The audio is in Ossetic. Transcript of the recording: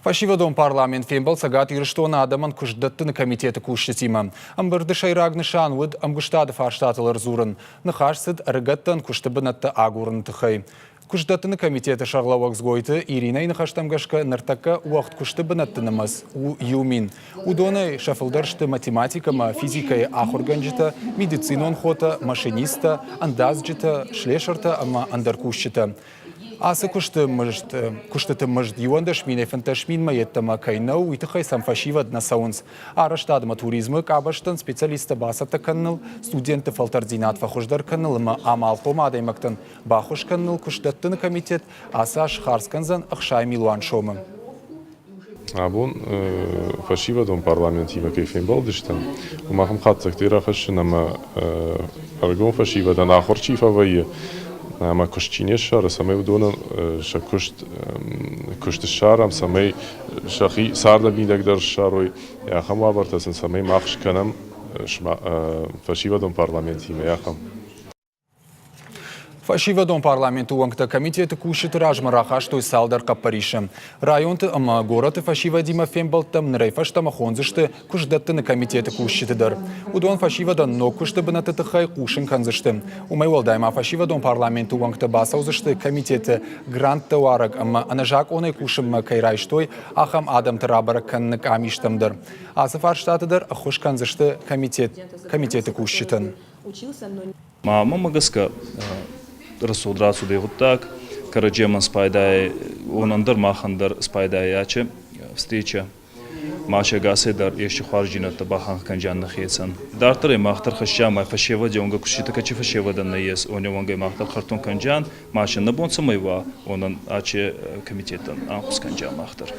Фӕсивӕдон парламент фембӕлд Цӕгат Ирыстоны адӕмӕн куыстдӕттыны комитеты кусджытимӕ. Ӕмбырды сӕйраг нысан уыд ӕмгуыстады фарстатыл ӕрдзурын. Ныхас цыд ӕрыгӕттӕн куысты бынӕттӕ агурыны тыххӕй. Куыстдӕттыны комитеты сӕргълӕууӕг Дзгойты Иринӕйы ныхӕстӕм гӕсгӕ ныртӕккӕ уӕгъд куысты бынӕтты нымӕц у 1000. Уыдонӕй сӕ фылдӕр сты математикӕ ӕмӕ физикӕйы ахуыргӕнджытӕ, медицинон хотӕ, машинисттӕ, ӕндадзджытӕ, слесыртӕ ӕмӕ ӕндӕр кусджытӕ. Ацы куысты мызд, куыстыты мызд 11 минӕй 15 минмӕ йеддӕмӕ кӕй нӕу, уый тыххӕй сӕм фӕсивӕд нӕ цӕуынц. Арӕзтад ӕмӕ туризмы къабӕзтӕн специалисттӕ бацӕттӕ кӕныныл, студентты фӕлтӕрддзинад фӕхуыздӕр кӕныныл ӕмӕ амалхъом адӕймӕгтӕн баххуыс кӕныныл куыстдӕттыны комитет ацы аз хардз кӕндзӕн 60 милуан сомы. Абон фӕсивӕдон парламентимӕ кӕй фембӕлдыстӕм, уым ахӕм хатдзӕгтӕ рахӕссын ӕмӕ ӕрыгон фӕсивӕдӕн ахуыр чи фӕвӕййы ӕмӕ куыст чи не ссары, цӕмӕй уыдонӕн сӕ куыст куыст ссарӕм, цӕмӕй сӕхи царды мидӕг дӕр ссарой, ахӕм уавӕртӕ сын цӕмӕй мах скӕнӕм фӕсивӕдон парламентимӕ, ахӕм. Фӕсивӕдон парламенты уӕнгтӕ комитеты кусджыты размӕ рахастой цалдӕр хъӕппӕрисы. Районты ӕмӕ горӕты фӕсивӕдимӕ фембӕлдтӕм нырӕй фӕстӕмӕ хондзысты куыстдӕттыны комитеты кусджыты дӕр. Уыдон фӕсивӕдӕн ног куысты бынӕтты тыххӕй хъусын кӕндзысты. Уымӕй уӕлдай ма фӕсивӕдон парламенты уӕнгтӕ бацӕудзысты комитеты гранттӕ уарӕг ӕмӕ ӕнӕзакъонӕй кусынмӕ кӕй райстой, ахӕм адӕмты рабӕрӕг кӕныны къамистӕм дӕр. Ацы фарстаты дӕр ӕххуыс кӕндзысты комитет, комитеты кусджытӕн. Мамӕмӕ гӕсгӕ рӕсугъд рацудӕй гъуддаг, кӕрӕдземӕн спайдай, уонӕн дӕр махӕн дӕр спайдай ачи встреча. Ма се гасӕй дӕр ести хуарздзийнӕдтӕ баханх кӕнджиан нӕхецӕн. Дарддӕр ӕй мах дӕр хӕсджиан ма фӕсевӕди уӕнгӕ куститӕ кӕчи фӕсевӕдӕн нӕййес, уони уӕнгӕй мах дӕр хӕртон кӕнджиан, ма се нӕ бон цӕмӕй уа, уонӕн ачи комитетӕн ӕнхус кӕнджиан мах дӕр.